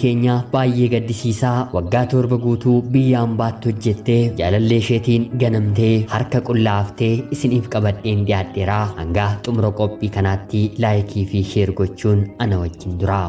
Keenya baay'ee gaddisiisaa waggaa 7 guutuu biyya hambaatti hojjettee jaalallee isheetiin ganamtee harka qullaaftee isiniif qabadheen dhiyaadheera. Hanga xumura qophii kanaatti like fi share gochuun ana wajjin tura.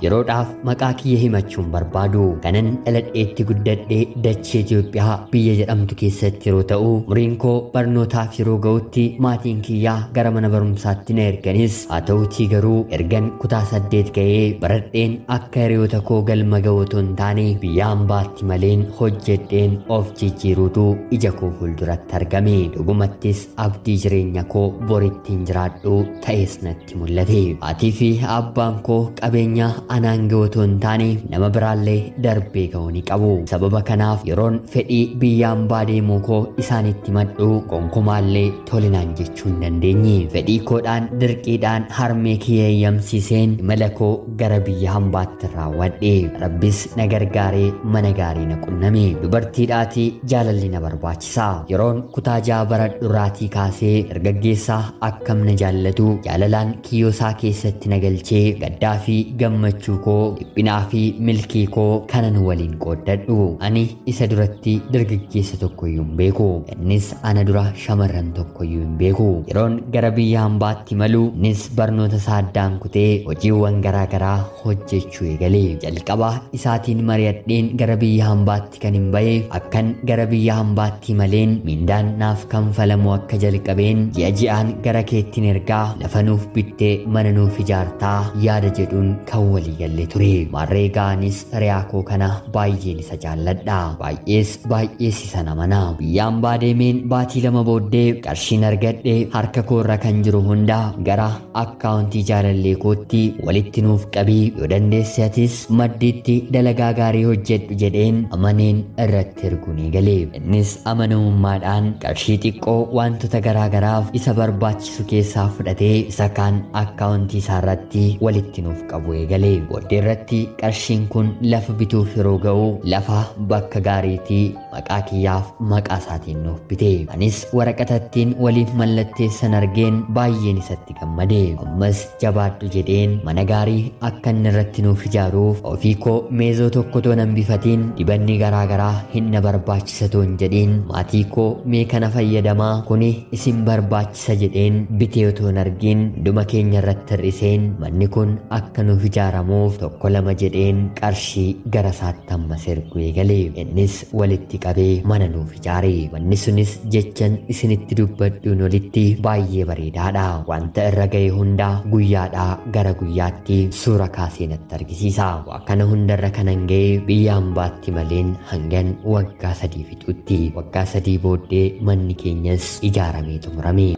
Yeroodhaaf maqaa kiyya himachuun barbaadu. Kanan dhaladheetti guddadhe dachee Itoophiyaa biyya jedhamtu keessatti yeroo ta'u, umriin koo barnootaaf yeroo ga'utti maatiin kiyyaa gara mana barumsaatti na erganis, haa ta'uutii garuu ergan kutaa 8 ga'ee baradheen akka hiriyoota koo galma ga'u otoo hin taane biyya hambaatti maleen hojjedheen of jijjiiruutu ija koo fuulduratti argame. Dhugumattis abdii jireenya koo borittiin jiraadhu ta'es natti mul'ate. Haatii fi abbaan koo qabeenya anaan ga'u otoo hin taane nama biraallee darbee ga'uu ni qabu. Sababa kanaaf yeroon fedhii biyya hambaa deemuu koo isaanitti madhu gonkumaallee tolinaan jechuu hin dandeenye. Fedhii koodhaan dirqiidhaan harmee kiyya eeyyamsiiseen imala koo gara biyya hambaatti raawwadhe. Rabbis na gargaaree mana gaarii na qunname. Dubartiidhaatii jaalalli na barbaachisa. Yeroon kutaa 6 baradhu irraatii kaasee dargaggeessa akkam na jaallatu jaalalaan kiyyoo isaa keessatti na galchee gaddaa fi gammachuu koo dhiphinaa fi milkii koo kanan waliin qooddadhu. Ani isa duratti dargaggeessa tokkoyyuu hin beeku. Innis ana dura shamarran tokkoyyuu hin beeku. Yeroon gara biyya hambaatti imalu innis barnoota isaa addaan kutee hojiiwwan garaa garaa hojjechuu eegale. Jalqaba isaatiin mari'adheen gara biyya hambaatti kan hin ba'e akkan gara biyya hambaatti imaleen mindaan naaf kanfalamu akka jalqabeen ji'a ji'aan gara keettin ergaa lafa nuuf bittee mana nuuf ijaartaa yaada jedhuun kan walii galle ture. Maarree egaa anis hiriyaa koo kana baay'een isa jaalladha. Baay'ees baay'ees isan amana. Biyya hambaa deemeen baatii 2 booddee qarshiin argadhe harka koorra kan jiru hunda gara akkaawuntii jaalallee kootti walitti nuuf qabii yoo dandeesse atis maddiitti dalagaa gaarii hojjedhu jedheen amaneen irratti erguun eegale. Innis amanamummaadhaan qarshii xiqqoo waantota garaa garaaf isa barbaachisu keessaa fudhatee isa kaan akkaawuntii isaa irratti walitti nuuf qabu eegale. Booddee irratti qarshiin kun lafa bituuf yeroo ga'u lafa bakka gaariitii maqaa kiyyaaf maqaa isaatiin nuuf bite. Anis waraqata ittiin waliif mallatteessan argeen baay'een isatti gammade. Ammas jabaadhu jedheen mana gaarii akka inni irratti nuuf ijaaruuf ofii koo meezoo tokko otoo nan bifatiin dibanni garaa garaa hin na barbaachisa otoo hin jedhiin maatii koo mee kana fayyadamaa kuni isin barbaachisa jedheen bitee otoo hin argiin hunduma keenya irratti hir'iseen manni kun akka nuuf ijaaramuuf tokko lama jedheen qarshii gara isaatti ammas erguu eegale. Innis walitti qabee mana nuuf ijaare. Manni sunis jechan isinitti dubbadhuun olitti baay'ee bareedaadha. Wanta irra ga'e hunda guyyaadhaa gara guyyaatti suura kaasee natti argisiisa. Waa kana hundarra kanan ga'e biyya hambaatti maleen hangan waggaa 3 fixutti. Waggaa 3 booddee manni keenyas ijaaramee xumurame.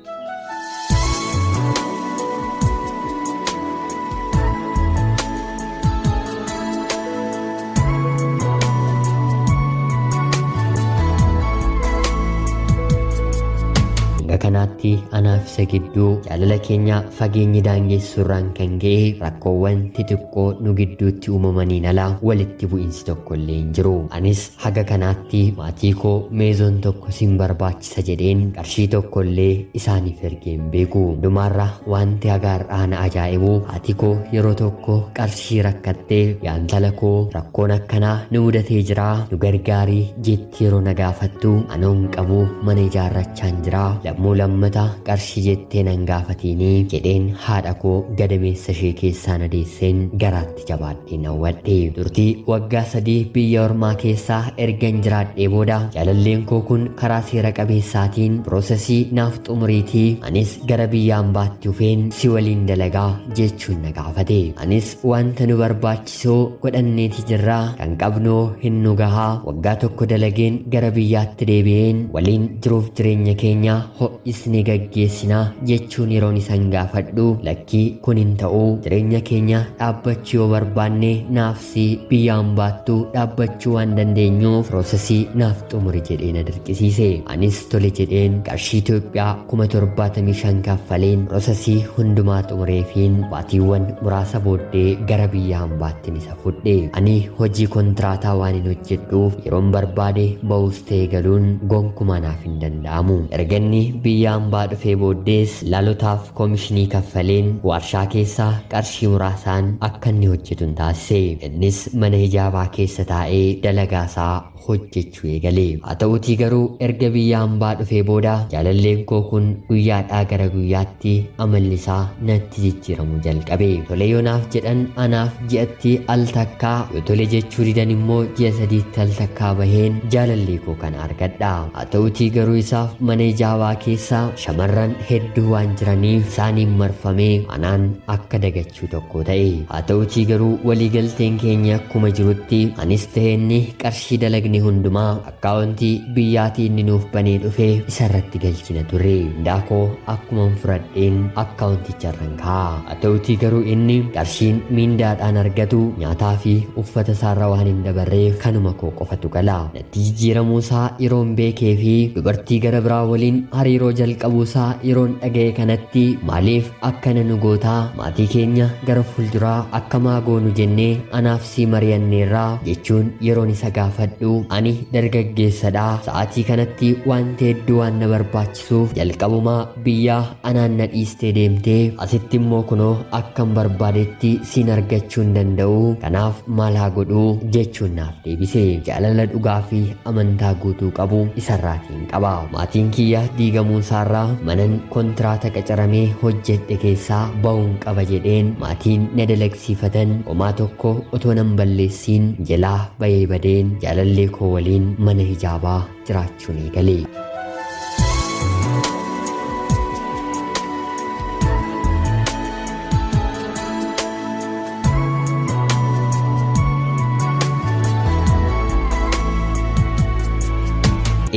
Hanga kanaatti anaaf isa gidduu jaalala keenya fageenyi daangessuurraan kan ka'e rakkoowwan xixiqqoo nu gidduutti uumamaniin ala walitti bu'insi tokko illee hin jiru. Anis haga kanaatti maatii koo meezoon tokko sin barbaachisa jedheen qarshii tokko illee isaaniif ergee hin beeku. Hundumaarra wanti haga har'aa na ajaa'ibu haati koo yeroo tokko qarshii rakkattee yaa intala koo rakkoon akkanaa nu mudatee jira nu gargaari jetti yeroo na gaafattu anoo hin qabu mana ijaarrachaan jira lammuu lammata qarshii jettee nan gaafatiini jedheen haadha koo gadameessa ishee keessaa na deesseen garaatti jabaadheen hawwadhe. Turtii waggaa 3 biyya ormaa keessaa ergan jiraadhee booda jaalalleen koo kun karaa seera qabeessaatiin piroosesii naaf xumuriitii anis gara biyya ambaatti dhufeen si waliin dalagaa jechuun na gaafate. Anis wanta nu barbaachisoo godhanneeti jirraa kan qabnoo hin nu gahaa waggaa tokko dalageen gara biyyaatti deebi'een waliin jiruuf jireenya keenya ho'isna. ho'isnee gaggeessinaa jechuun yeroon isan gaafadhu, lakkii kun hin ta'uu, jireenya keenya dhaabbachuu yoo barbaanne naafsi biyya hambaattuu dhaabbachuu waan dandeenyuuf piroosesii naaf xumuri jedhee na dirqisiise. Anis tole jedheen qarshii Itoophiyaa 75,000 kaffaleen piroosesii hundumaa xumureefiin baatiiwwan muraasa booddee gara biyya hambaattiin isa fudhe. Ani hojii kontiraataa waan hin hojjedhuuf yeroon barbaade ba'uus ta'e galuun gonkumaa naaf hin danda'amu. Erga inni biyya hambaa dhufee booddees laalotaaf koomishinii kaffaleen warshaa keessaa qarshii muraasaan akka inni hojjetu hin taasise. Innis mana hijaabaa keessa taa'ee dalagaasaa hojjechuu eegale. Haa ta'uutii garuu erga biyya hambaa dhufee booda jaalalleen koo kun guyyaadhaa gara guyyaatti amalli isaa natti jijjiiramuu jalqabe. Tole yoo naaf jedhan anaaf ji'atti al takkaa, yoo tole jechuu didan immoo ji'a sadiitti al takkaa baheen jaalallee koo kana argadha. Haa ta'uutii garuu isaaf mana hijaabaa keessa shamarran hedduu waan jiraniif isaaniin marfamee anaan akka dagachuu tokko ta'e. Haa ta'uutii garuu waliigalteen keenya akkuma jirutti anis ta'e inni qarshii dalagne hundumaa akkaawuntii biyyaatii inni nuuf banee dhufe isarratti galchina ture. Mindaa koo akkuman fudhadheen akkaawunticharran kaa'a. Haa ta'uutii garuu inni qarshiin miindaadhaan argatu nyaataa fi uffata isaarra waan hin dabarreef kanuma koo qofatu gala. Natti jijjiiramuu isaa yeroon beekee fi dubartii gara biraa waliin hariiroo jalqabuu isaa yeroon dhaga'e kanatti, maaliif akkana nu gootaa, maatii keenya gara fuulduraa akka maa goonu jennee anaaf sii mari'anneerraa jechuun yeroon isa gaafadhu, ani dargaggeessadha, sa'aatii kanatti wanti hedduu waan na barbaachisuuf jalqabumaa biyyaa anaan na dhiistee deemtee asitti immoo kunoo akkan barbaadetti siin argachuu hin danda'u, kanaaf maal haa godhuu jechuun naaf deebise. Jaalala dhugaa fi amantaa guutuu qabu isarraatiin qaba. Maatiin kiyya diigamuu isaarraa manan kontiraata qacaramee hojjedhe keessaa ba'uun qaba jedheen maatiin na dalagsiifatan homaa tokko otoo nan balleessiin jalaa ba'ee badeen jaalallee koo waliin mana hijaabaa jiraachuun eegale.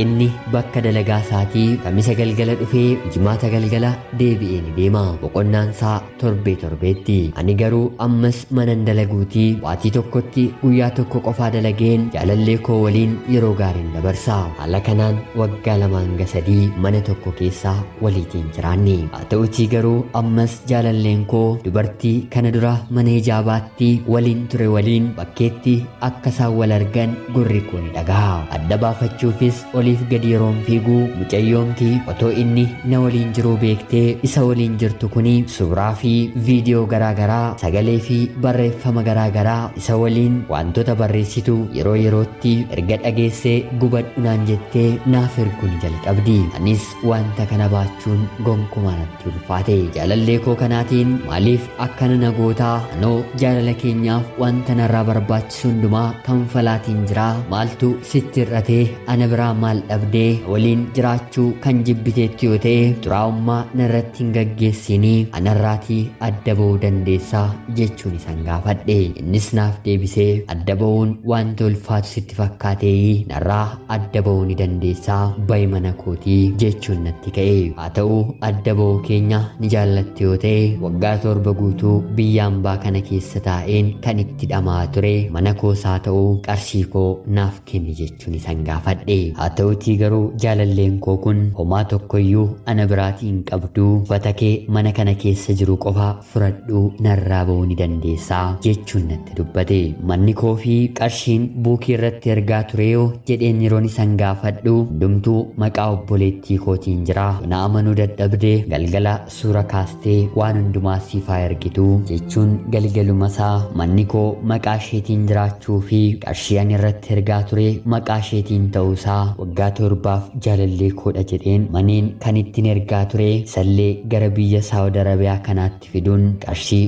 Inni bakka dalagaa isaatii Kamisa galgala dhufee Jimaata galgala deebi'ee ni deema. Boqonnaan isaa torbee torbeetti. Ani garuu ammas manan dalaguutii waatii tokkotti guyyaa tokko qofaa dalageen jaalallee koo waliin yeroo gaariin dabarsa. Haala kanaan waggaa 2 hanga 3 mana tokko keessaa waliitiin jiraanne. Haa ta'utii garuu ammas jaalalleen koo dubartii kana dura mana hijaabaatti waliin ture waliin bakkeetti akka isaan wal argan gurri koo ni dhaga'a. Adda baafachuufis oliif gadi yeroon fiiguu mucayyoomti otoo inni na waliin jiruu beektee isa waliin jirtu kuni suuraa fi viidiyoo garaagaraa, sagalee fi barreeffama garaagaraa isa waliin wantoota barreessitu yeroo yerootti erga dhageessee gubadhu naan jettee naaf erguu ni jalqabdi. Anis wanta kana baachuun gonkumaa natti ulfaate. Jaalallee koo kanaatiin maaliif akkana na gootaa, anoo jaalala keenyaaf wanta narraa barbaachisu hundumaa kanfalaatiin jiraa, maaltu sitti hir'atee, ana biraa maal dhabdee, waliin jiraachuu kan jibbiteetti yoo ta'e xuraa'ummaa narratti hin gaggeessinii anarraatii adda ba'uu dandeessaa jechuun isan gaafadhe. Innis naaf deebisee adda ba'uun wanta ulfaatu sitti fakkaateeyi narraa adda ba'uu ni dandeessaa, ba'i mana kootii jechuun natti ka'e. Haa ta'u adda ba'uu keenya ni jaallatte yoo ta'e waggaa 7 guutuu biyya hambaa kana keessa taa'een kan itti dhamaa ture mana koosaa ta'uu qarshii koo naaf kenni jechuun isan gaafadhe. Haa ta'utii garuu jaalalleen koo kun homaa tokkoyyuu ana biraatii hin qabdu, uffata kee mana kana keessa jiru qofa fudhadhuu narraa ba'uu ni dandeessaa jechuun natti dubbate. Manni koo fi qarshiin buukii irratti ergaa tureeyoo jedheen yeroon isan gaafadhu, hundumtuu maqaa obboleettii kootiin jira, na amanuu dadhabde galgala suura kaastee waan hundumaa siif haa ergitu jechuun galgaluma isaa manni koo maqaa isheetiin jiraachuu fi qarshii ani irratti ergaa ture maqaa isheetiin ta'uusaa waggaa 7f jaalallee koodha jedheen maneen kan ittiin ergaa ture isallee gara biyya Saawud Arabiyaa kanaatti fiduun qarshii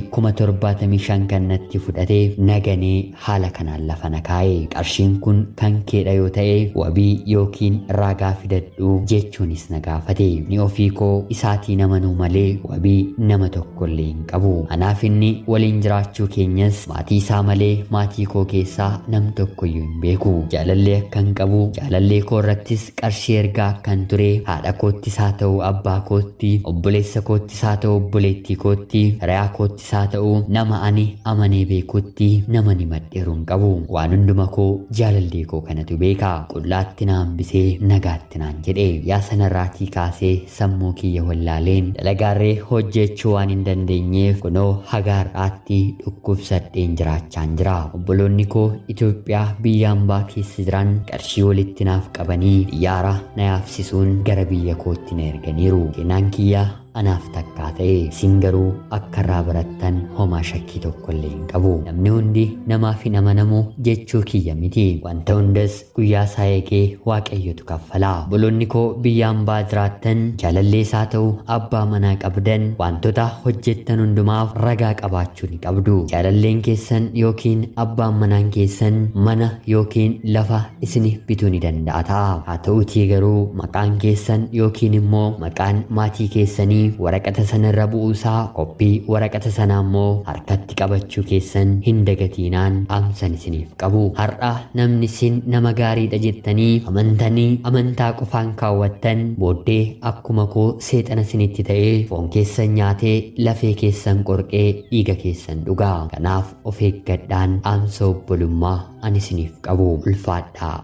75,000 kan natti fudhate naganee haala kanaan lafa na kaa'e. Qarshiin kun kan keedha yoo ta'e wabii yookiin raagaa fidadhu jechuunis na gaafate. Ni ofii koo isaatiin amanuu malee wabii nama tokkollee hin qabu. Anaaf inni waliin jiraachuu keenyas maatii isaa malee maatii koo keessaa nam tokkoyyuu hin beeku. Jaalallee akka hin qabu, jaalallee koo irratti Fuuldurattis qarshii ergaa akkan ture haadha koottis haa ta'u abbaa kootti, obboleessa koottis haa ta'u obboleettii kootti, hiriyaa koottis haa ta'u nama ani amanee beekutti nama ni madheeru hin qabu. Waan hunduma koo jaalallee koo kanatu beeka. Qullaatti na hambisee nagaatti naan jedhe. Yaa sanarraatii kaasee sammuu kiyya wallaaleen dalagaarree hojjechuu waan hin dandeenyeef kunoo haga har'aatti dhukkubsadheen jiraachaan jira. Obboloonni koo Itoophiyaa biyya hambaa keessa jiran qarshii walitti naaf qabanii xiyyaara na yaabsisuun gara biyya kootti na erganiiru. Seenaan kiyya anaaf takkaa ta'e, isin garuu akka irraa barattan homaa shakkii tokko illee hin qabu. Namni hundi namaaf hin amanamu jechuu kiyya miti. Wanta hundas guyyaa isaa eegee Waaqayyotu kaffala. Obboloonni koo biyya hambaa jiraattan, jaalallee isaa ta'u abbaa manaa qabdan, wantoota hojjettan hundumaaf ragaa qabaachuu ni qabdu. Jaalalleen keessan yookiin abbaan manaan keessan mana yookiin lafa isiniif bituu ni danda'a ta'a. Haa ta'uutii garuu maqaan keessan yookiin immoo maqaan maatii keessanii waraqata sanarra bu'uusaa, koppii waraqata sanaa immoo harkatti qabachuu keessan hin dagatiinaan dhaamsan isiniif qabu. Har'a namni isin nama gaariidha jettanii amantanii amantaa qofaan kaawwattan booddee akkuma koo seexana isinitti ta'ee foon keessan nyaatee lafee keessan qorqee dhiiga keessan dhugaa. Kanaaf of eeggadhaan dhaamsa obbolummaa ani isiniif qabu. Ulfaadhaa.